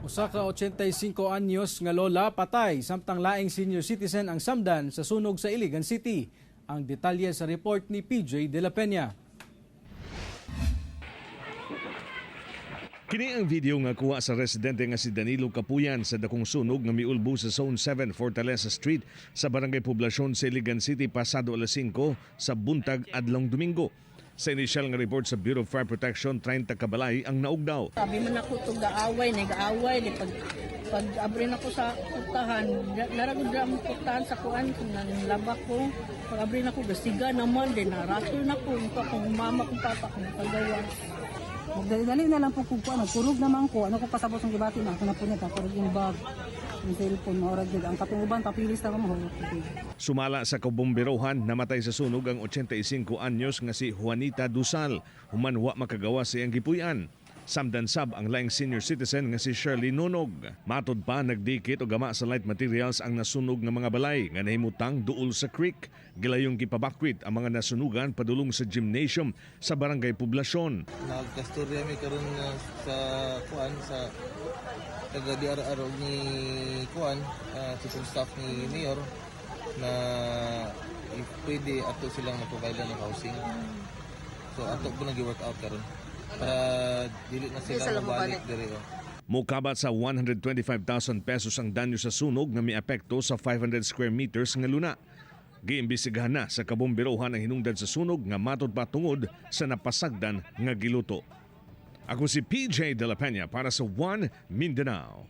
Usa ka 85 anyos nga lola patay samtang laing senior citizen ang samdan sa sunog sa Iligan City. Ang detalye sa report ni PJ De La Peña. Kini ang video nga kuha sa residente nga si Danilo Kapuyan sa dakong sunog nga miulbo sa Zone 7, Fortaleza Street sa Barangay Poblacion sa Iligan City pasado alas 5 sa buntag adlong Domingo. Sa inisyal nga report sa Bureau of Fire Protection, 30 kabalay ang naugdaw. Sabi man ako to gaaway, ni gaaway, ni pag pag abri na ko sa putahan, naragod ra ang putahan sa kuan nang laba ko. Pag abri na ko gasiga naman din narato na ko ito akong mama kong papa kong pagawa. Dali-dali na lang po kung ano, kurog naman ko. Ano ko pasabot ng gibati na ako na po niya, kurog yung bag, yung cellphone, maurag yun. Ang katong uban, papilis na mo. Sumala sa kabomberohan, namatay sa sunog ang 85 anyos nga si Juanita Dusal, human wa makagawa sa iyang gipuy-an. Samdan sab ang laing senior citizen nga si Shirley Nunog. Matod pa, nagdikit o gama sa light materials ang nasunog nga mga balay nga nahimutang duol sa creek. Gilayong gipabakwit ang mga nasunugan padulong sa gymnasium sa Barangay Poblacion. Nagkastorya mi karon nga sa kuan sa taga DRR og ni kuan chief of staff ni mayor na if pwede ato silang ma-provide ng housing. So ato po nag-work out karon para dili na sila mabalik diri, oh. Mukabat sa 125,000 pesos ang danyo sa sunog nga miapekto sa 500 square meters nga luna. Giimbestigahan na sa kabomberohan ang hinungdan sa sunog nga matod pa tungod sa napasagdan nga giluto. Ako si PJ De La Peña para sa One Mindanao.